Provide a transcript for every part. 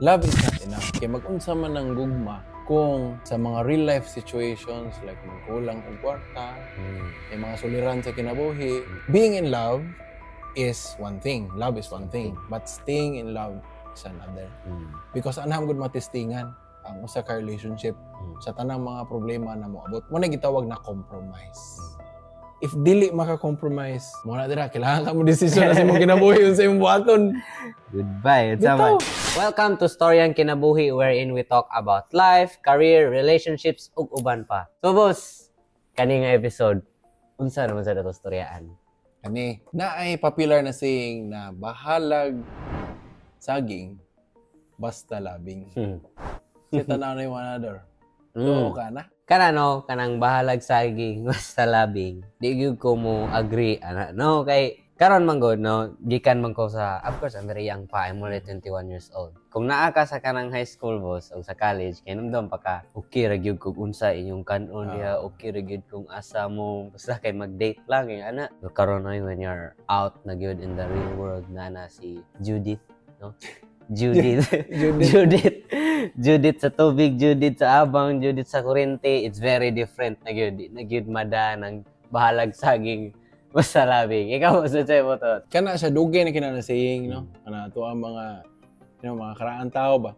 Love is not enough. Kay mag-unsa man ang gugma kung sa mga real life situations like magkulang og kwarta, may mga suliran sa kinabuhi. Being in love is one thing. Love is one thing. But staying in love is another. Because anham gud matestingan ang usa ka relationship sa tanang mga problema na moabot. Mao na gitawag na compromise. If dili maka-compromise, mao na dira kailangan ka mo desisyon na sa imong kinabuhi unsa imong buhaton. Goodbye. Unsa man. Bitaw. Welcome to Storyang Kinabuhi, wherein we talk about life, career, relationships, ug uban pa. So boss, kani nga episode, unsa naman sa ato storyaan? Kani, naay popular na saying na bahalag saging basta labing. Kasi tanaw na yung another. Tuo ka na? Kana no, kanang bahalag saging basta labing. Di gyud ko mo agree ana, no, kay karon man gud, no, gikan man ko sa, of course, I'm very young pa, I'm only 21 years old. Kung naa ka sa kanang high school, boss, o sa college, kay namdam pa ka, okay ra gyud kung unsa inyong kanon diha, okay ra gyud kung asa mo, basta kay mag-date lang yung ana. Pero karon ay when you're out na gyud in the real world na na si Judith, no? Judith. Judith. Judith. Judith sa tubig, Judith sa abang, Judith sa kuryente, it's very different na gyud. Di na gyud mada ng bahalag saging basta labing. Ikaw, sa mo to? Kana siya dugay na kina na saying, no? Kana to ang mga mga karaan tao ba.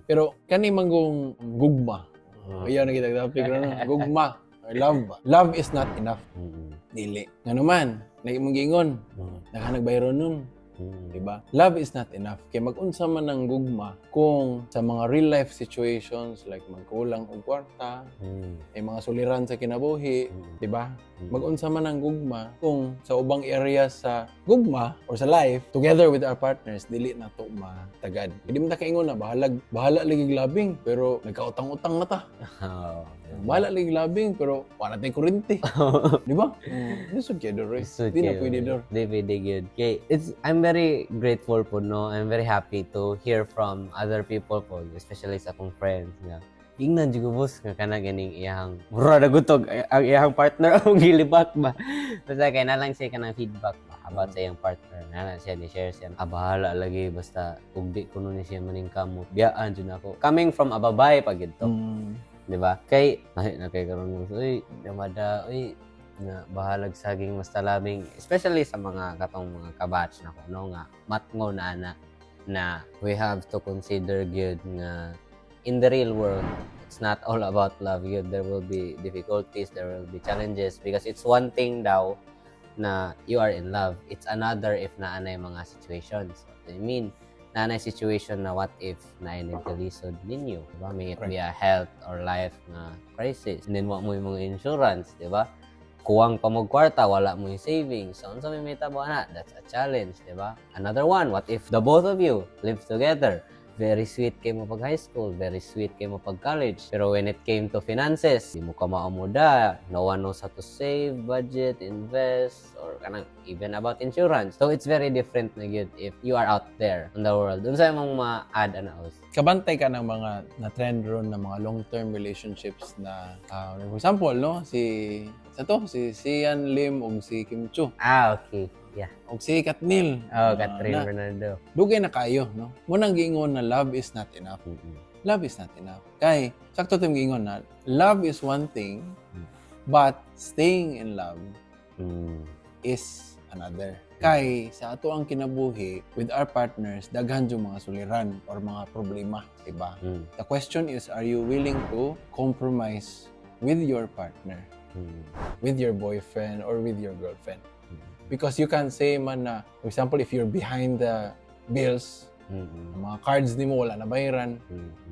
Pero kani manggong gugma. Ayaw na kita topic no? Gugma or love ba? Love is not enough. Dili. Ngano man, lagi mong giingon, nakahnagbayro nun. Diba? Love is not enough. Kay mag-unsa man ang gugma kung sa mga real life situations like magkulang og kwarta, may mga suliran sa kinabuhi, diba? Mag-unsa man ang gugma kung sa ubang area sa gugma or sa life together with our partners dili na to matagad. Hindi man ta kaingon na bahalag bahala lagi labing pero nagkautang-utang na ta. Bahala lagi labing pero wala tay kuryente, di ba? Lisod kaayo dor. Lisod Di na kayo. Pwede dor. Di pwede gyud. Kay I'm very grateful po, no. I'm very happy to hear from other people po, especially sa akong friends nga. Ingnan jud ko, boss, nga kana ganing iyang mura na gutog ang iyang partner ang gilibak ba. Basta kay na lang siya kanang feedback ba about sa iyang partner. Na lang siya ni share siya. Ah, bahala lagi basta ug di kuno ni siya maningkamot. Biyaan jud ako. Coming from a babae pa gyud to. Di ba? Kay ay na kay karon, uy, namada, uy, na bahalag saging basta labing, especially sa mga katong mga kabatch na ko, no, nga matngo na ana na we have to consider gyud nga in the real world it's not all about love gyud. There will be difficulties, there will be challenges, because it's one thing daw na you are in love, it's another if naa nay mga situations. What do you mean? Naa nay situation na what if na nagkalisod ninyo, diba? May it be a health or life na crisis, and then wa mo yung mga insurance, di ba? Kuwang pa mo kwarta, wala mo yung savings. So unsa may mahitabo ana? That's a challenge, di ba? Another one, what if the both of you live together? Very sweet kay mo pag high school, very sweet kay mo pag college. Pero when it came to finances, di mo ka maamuda. No one knows how to save, budget, invest, or kanang even about insurance. So it's very different na gyud if you are out there in the world. Unsa imong ma-add ana, Os? Kabantay ka ng mga na trend ron na mga long-term relationships na for example, no, si sa to si Xian Lim ug si Kim Chiu Ah, okay. Yeah. ug si KathNiel. Oh, Kathryn na, Bernardo. Dugay na kayo, no? Mao nang giingon na love is not enough. Love is not enough. Kay sakto tong giingon na love is one thing, but staying in love is another. Kay sa ato ang kinabuhi with our partners, daghan yung mga suliran or mga problema, diba? The question is, are you willing to compromise with your partner, with your boyfriend or with your girlfriend? Because you can say man na, for example, if you're behind the bills, ang mga cards nimo wala na bayaran,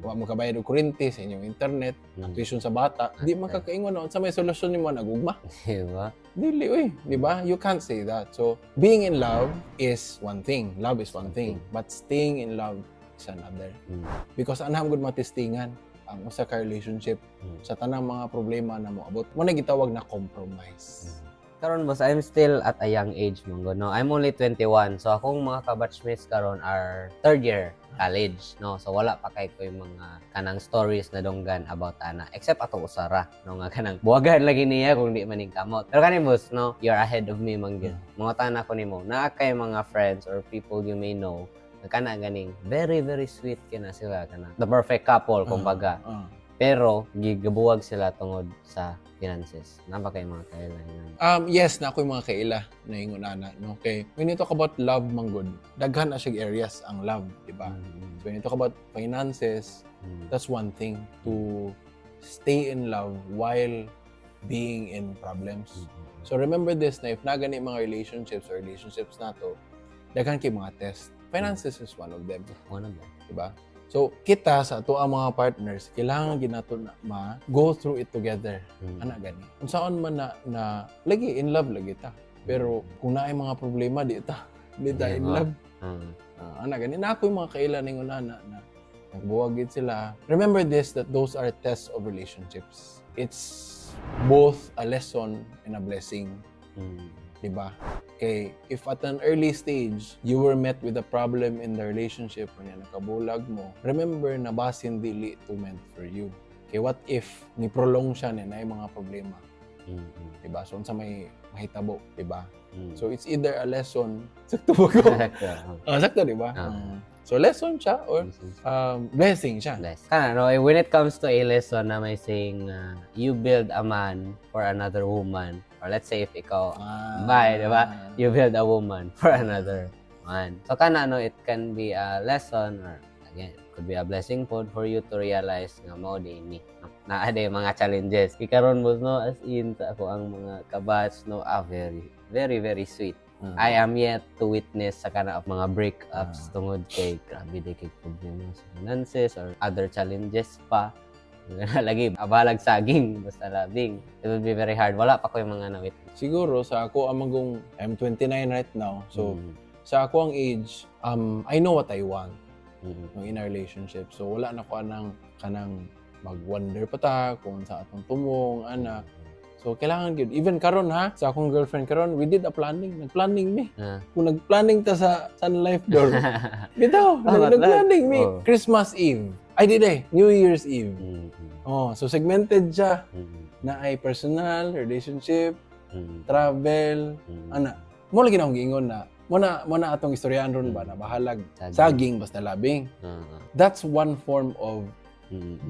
wa mo kabayad og kuryente sa inyong internet, tuition sa bata, di man kakaingon na unsa may solusyon nimo na gugma. Diba? Dili uy, di ba? You can't say that. So, being in love is one thing. Love is one thing, but staying in love is another. Because anham gud matestingan ang usa ka relationship sa tanang mga problema na moabot. Mao na gitawag na compromise. Karon, boss, I'm still at a young age man gud, no. I'm only 21. So akong mga kabatchmates karon are third year college, no. So wala pa kay ko yung mga kanang stories na dunggan about ana except ato usara, no, nga kanang buwagan lagi niya kung di man kamot. Pero kani, boss, no, you're ahead of me man gyud. Mga tana ko nimo, naa kay mga friends or people you may know Kana ganing very very sweet kina sila, kana the perfect couple kumbaga. Pero gigabuwag sila tungod sa finances. Naa ba kay mga kaila nga? Yes, naa koy mga kaila na ingon ana, no? Kay when you talk about love man gud, daghan na siya areas ang love, di ba? So when you talk about finances, that's one thing, to stay in love while being in problems. So remember this, na if naa gani mga relationships or relationships nato, daghan kay mga test. Finances is one of them, One of them. di ba? So kita sa ato ang mga partners, kailangan ginato na ma go through it together. Ana gani. Unsaon man na lagi in love lagi ta. Pero kung naay mga problema, di ta. Di ta in love. Ana gani naa koy mga kaila ningon ana na nagbuwag gid sila. Remember this, that those are tests of relationships. It's both a lesson and a blessing, di ba? Kay if at an early stage you were met with a problem in the relationship, unya nakabulag mo, remember na basin dili to meant for you. Kay what if ni prolong siya ni naay mga problema, di ba? So unsa may mahitabo, di ba? So it's either a lesson, sakto ba ko? Sakto. Ah, sakto, di ba? Ah. So lesson siya or blessing siya. Bless. Kana, no, eh, when it comes to a lesson na may saying, you build a man for another woman. Or let's say if ikaw, bye, di ba? You build a woman for another man. So kana, no, it can be a lesson or again, it could be a blessing pod for you to realize nga mao din ni. No? Naa day mga challenges. Ikaron mo, no, as in sa ako ang mga kabatch, no, ah, very very very sweet. I am yet to witness sa kana of mga breakups tungod kay grabe day kay problema sa finances or other challenges pa. Lagi abalag saging basta labing. It will be very hard. Wala pa ko yung mga na-witness. Siguro sa ako amagong I'm 29 right now. So sa ako ang age, I know what I want no, in a relationship. So wala na ko anang kanang mag-wonder pa ta kung sa atong tumong ana. So kailangan gyud, even karon ha, sa akong girlfriend karon, we did a planning, nagplanning mi. Kung nagplanning ta sa Sun Life door. Bitaw, nagplanning mi Christmas Eve. Ay, di day, New Year's Eve. Oh, so segmented siya na ay personal, relationship, travel, ana. Mo lagi na akong giingon na mo na atong istoryahan ron ba na bahalag Saging. Saging basta labing. That's one form of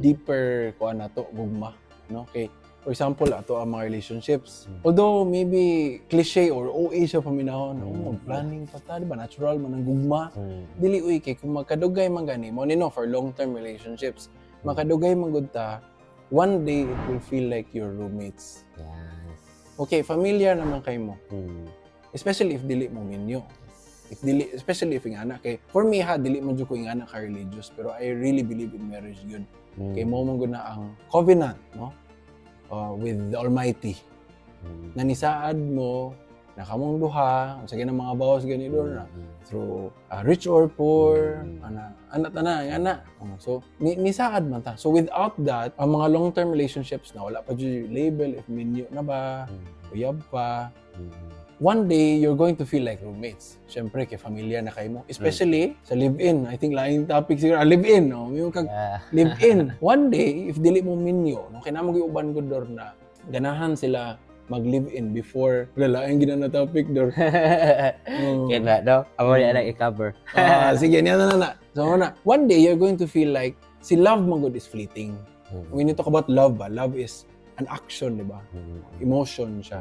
deeper kuan nato, gugma, no? Kay for example, ato ang mga relationships. Although maybe cliche or OA siya paminahon, oh, mag-planning pa ta, di ba? Natural man ang gugma. Dili uy, kay kung magkadugay man gani, mo ni, no, for long-term relationships, makadugay man gud ta, one day it will feel like your roommates. Okay, familiar naman kay mo. Especially if dili mo minyo. If dili, especially if ingana kay, for me ha, dili man jud ko ingana ka religious, pero I really believe in marriage gyud. Kay mo man gud na ang covenant, no? With the Almighty. Na nisaad mo na kamong duha, unsa gyud ang mga vows gani doon na through rich or poor, ana ana tanan ana. Oh, so nisaad man ta. So without that, ang mga long-term relationships na wala pa jud label if minyo na ba, uyab pa, one day you're going to feel like roommates. Siyempre, kay familiar na kayo mo. Especially sa live-in. I think laing topic siguro, ah, live-in, no? Yung kag live-in. One day, if dili mo minyo, no, kay naa man uban gud dor na ganahan sila mag-live-in before, wala, laing gina na topic dor. Oh. Kaya no? Amo na lang i-cover. Ah, sige, niya na na na. So, na, one day, you're going to feel like si love man gud is fleeting. When you talk about love ba, love is an action, di ba? Emotion siya.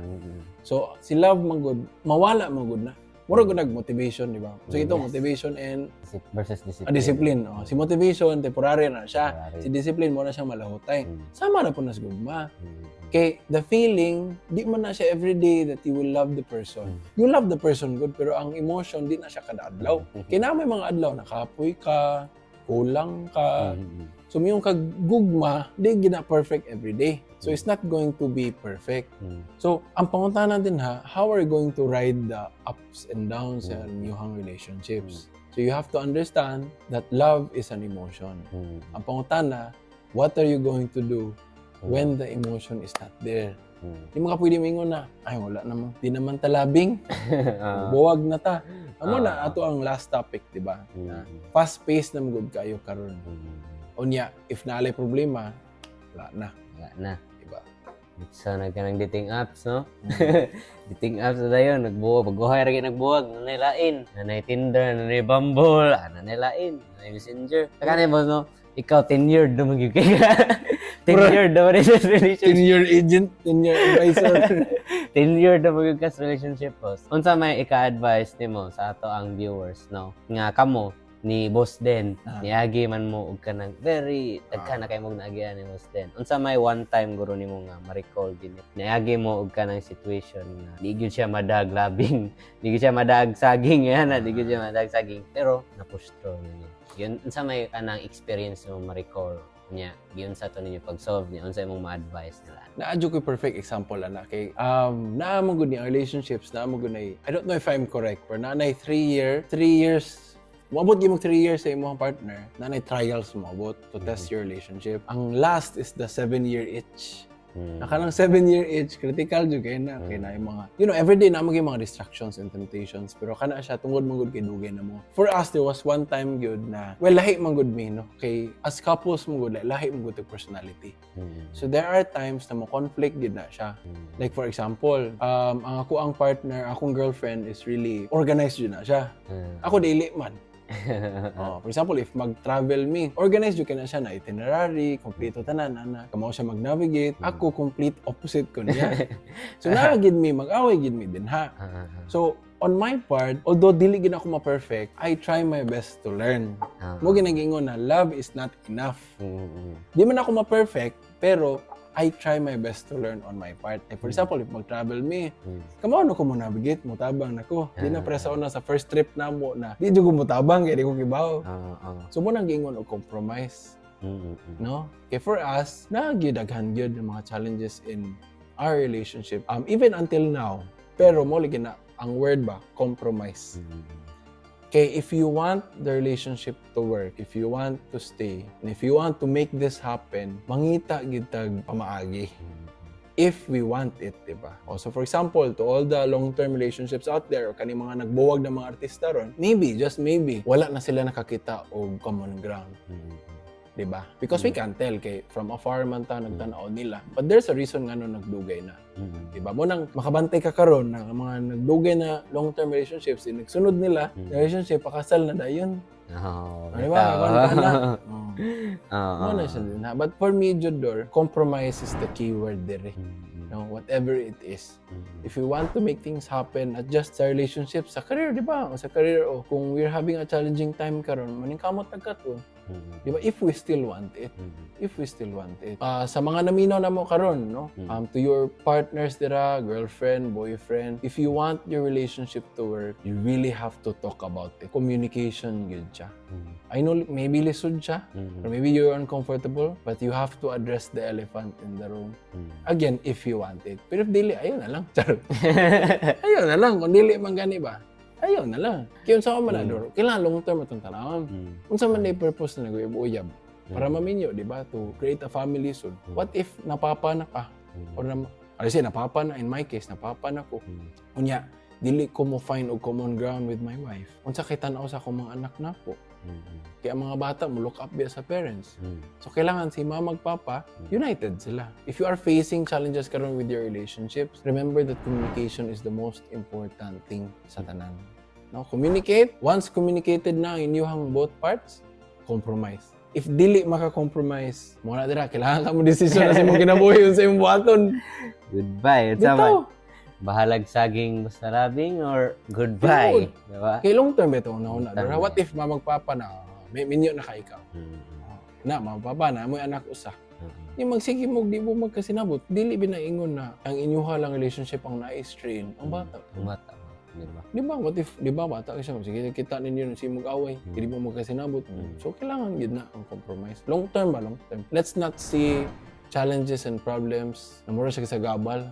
So, si love man gud, mawala man gud na. Mura gud nag motivation, di ba? So ito, motivation and Versus discipline. Ah, discipline. Oh. Si motivation, temporary na siya. Temporary. Si discipline, mo na siya malahutay. Sama na po na sa gugma. Kay the feeling, di man na siya everyday that you will love the person. You love the person good, pero ang emotion, di na siya kada adlaw. Kay naa may mga adlaw, nakapoy ka, kulang ka. So, yung kag gugma, di gina perfect every day. So, it's not going to be perfect. So, ang pangutana din ha, how are you going to ride the ups and downs in inyong relationships? So, you have to understand that love is an emotion. Ang pangutana, what are you going to do when the emotion is not there? Di mo ka pwede mingon na, "Ay, wala naman, di naman talabing, buwag na ta." Amo na, ato ang last topic, di ba? Na fast-paced na gud kayo karon. Unya, if naalay problema, wala na, Wala na. di ba? Sa nagkanang dating apps, no? Dating apps na dayon, nagbuwag, pagbuhay ra gyud nagbuwag, nanay lain. Nanay Tinder, nanay Bumble, nanay lain, nanay Messenger. Saka boss, no? Ikaw, tenured naman gyud kay ka. Tenured naman sa relationship. 10-year agent, 10-year advisor. Tenured naman gyud ka sa relationship, boss. Unsa may ika-advise nimo sa ato ang viewers, no? Nga kamo ni Boss Den, niagi man mo og kanang very daghan na kay mong naagian ni Boss Den. Unsa may one time guro nimo nga ma-recall gini? Niagi mo og kanang situation nga di gyud siya madag labing, di gyud siya madag saging yan, di gyud siya madag saging, pero na-push through ninyo. Yun, unsa may kanang experience mo ma-recall niya, giun sa to ninyo pag-solve niya, unsa imong ma-advise nila? Naa jud ko'y perfect example ana kay naa mo gud ni ang relationships, naa mo gud nay, I don't know if I'm correct, pero naa nay 3 year, 3 years moabot gyud mo 3 years sa imong partner, naa nay trials moabot to test your relationship. Ang last is the 7-year itch. Nakanang 7-year itch, critical jud kay na kay na yung mga everyday na mo mga distractions and temptations, pero kana siya tungod man gud kay dugay na mo. For us, there was one time gyud na, well, lahi man gud mi, no, kay as couples mo gud, lahi man gud tag personality. So there are times na mo conflict gid na siya. Like for example, ang ako ang partner, akong girlfriend is really organized jud na siya. Ako dili man. Oh, for example, if mag-travel mi, organized jud na siya na itinerary, kompleto tanan ana. Kamao siya mag-navigate, ako complete opposite ko niya. So naa gid mi mag-away gid mi din ha. So on my part, although dili gid ako ma-perfect, I try my best to learn. Mo ginagingon na love is not enough. Di man ako ma-perfect, pero I try my best to learn on my part. Like for example, if mag-travel mi, kamo ano ko mo navigate, mutabang nako. Di na presa na sa first trip na mo na di jud ko mutabang kay di ko kibaw. So mo nang giingon og compromise, no? Kay for us, naa gyud daghan gyud ng mga challenges in our relationship. Even until now. Pero mo lagi na ang word ba, compromise. Kay if you want the relationship to work, if you want to stay, and if you want to make this happen, mangita gid tag pamaagi. If we want it, di ba? Also, for example, to all the long-term relationships out there, or kani mga nagbuwag ng mga artista ron, maybe, just maybe, wala na sila nakakita og common ground. Di ba? Because we can't tell kay from afar man ta nagtan-aw nila. But there's a reason ngano nagdugay na. Di ba? Mo nang makabantay ka karon na ang mga nagdugay na long-term relationships, eh, nagsunod nila, relationship pakasal na dayon. Di ba? Bitaw. Kuan ka na. Oh. Mo na siya din, ha? But for me, Judor, compromise is the key word dire. No, whatever it is. If you want to make things happen, not just sa relationship, sa career, di ba? O sa career, o kung we're having a challenging time karon, maningkamot tagkaton. Di ba? If we still want it. If we still want it. Ah, sa mga naminaw na mo karon, no? To your partners dira, girlfriend, boyfriend, if you want your relationship to work, you really have to talk about it. Communication gyud siya. I know maybe lisod siya, or maybe you're uncomfortable, but you have to address the elephant in the room. Again, if you want it. Pero if dili, ayaw na lang. Charot. Ayaw na lang. Kung dili man gani ba, ayaw na lang. Kaya unsa man na, Dor, kailangan long term atong tanawon. Unsa man day purpose na nag-uyab? Para maminyo, di ba? To create a family soon. What if napapa na ka? Or na, kasi napapa na, in my case, napapa na ko. Unya, dili ko mo find og common ground with my wife. Unsa kay tan-aw sa akong mga anak nako? Kaya ang mga bata mo look up biya sa parents. So kailangan si mama ug papa united sila. If you are facing challenges karon with your relationships, remember that communication is the most important thing sa tanan. No, communicate. Once communicated na ang inyuhang both parts, compromise. If dili maka-compromise, mo na dira kailangan ka mo desisyon na sa imong kinabuhi sa imong buhaton. Goodbye. Unsa man? Bitaw. Bahalag saging basta labing or goodbye. Diba? Kay long term bitaw na una. Long term. What if mama ug papa na may minyo na ka ikaw? Na mama papa na mo'y anak usa. Yung magsige mo di mo magkasinabot, dili binaingon na ang inyuha lang relationship ang na-strain ang bata. Ang bata. Di ba? Di ba? What if, di ba, bata kasi sige kita ninyo si mag-away, hindi mo magkasinabot. So, kailangan yun na ang compromise. Long term ba? Long term. Let's not see challenges and problems na mura siya sa gabal.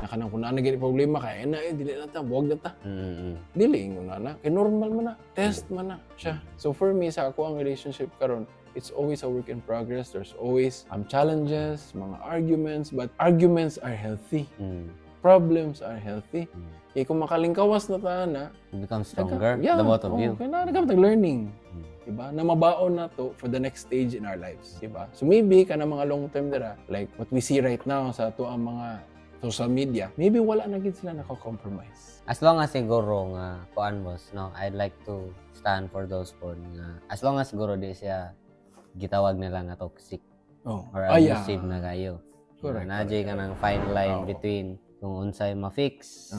Na kanang kung naa na problema, kaya na eh, dili na ta, buwag na ta. Dili ingon na na. Kay normal man na. Test man na siya. So for me, sa ako ang relationship karon, it's always a work in progress. There's always challenges, mga arguments, but arguments are healthy. Problems are healthy. Kaya kung makalingkawas na ta na, You become stronger, yeah, the both of oh, you. Kaya na, nagka learning. diba? Na mabaon na to for the next stage in our lives, diba? So maybe kana mga long term dira, like what we see right now sa ato ang mga social media, maybe wala na gid sila naka-compromise. As long as siguro nga kuan, boss, no, I'd like to stand for those po nga as long as siguro di siya gitawag nila nga toxic or abusive na kayo. Naa ka ng fine line between kung unsay ma-fix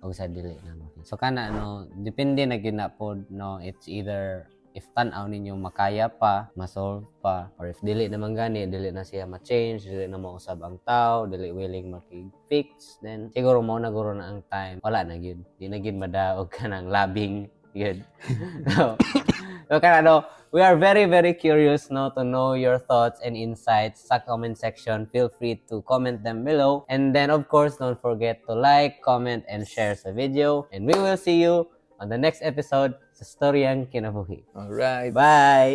o sa dili na ma-fix. So kana, no, depende na gyud na pod, no, it's either if tan-aw ninyo makaya pa, ma-solve pa, or if dili naman gani, dili na siya ma-change, dili na mausab ang tao, dili willing makig-fix, then siguro mao na guro na ang time. Wala na gyud. Di na gyud madaog ka ng labing gyud. No. So kana, no, we are very, very curious, no, to know your thoughts and insights sa comment section. Feel free to comment them below. And then, of course, don't forget to like, comment, and share sa video. And we will see you on the next episode sa Storyang Kinabuhi. All right. Bye!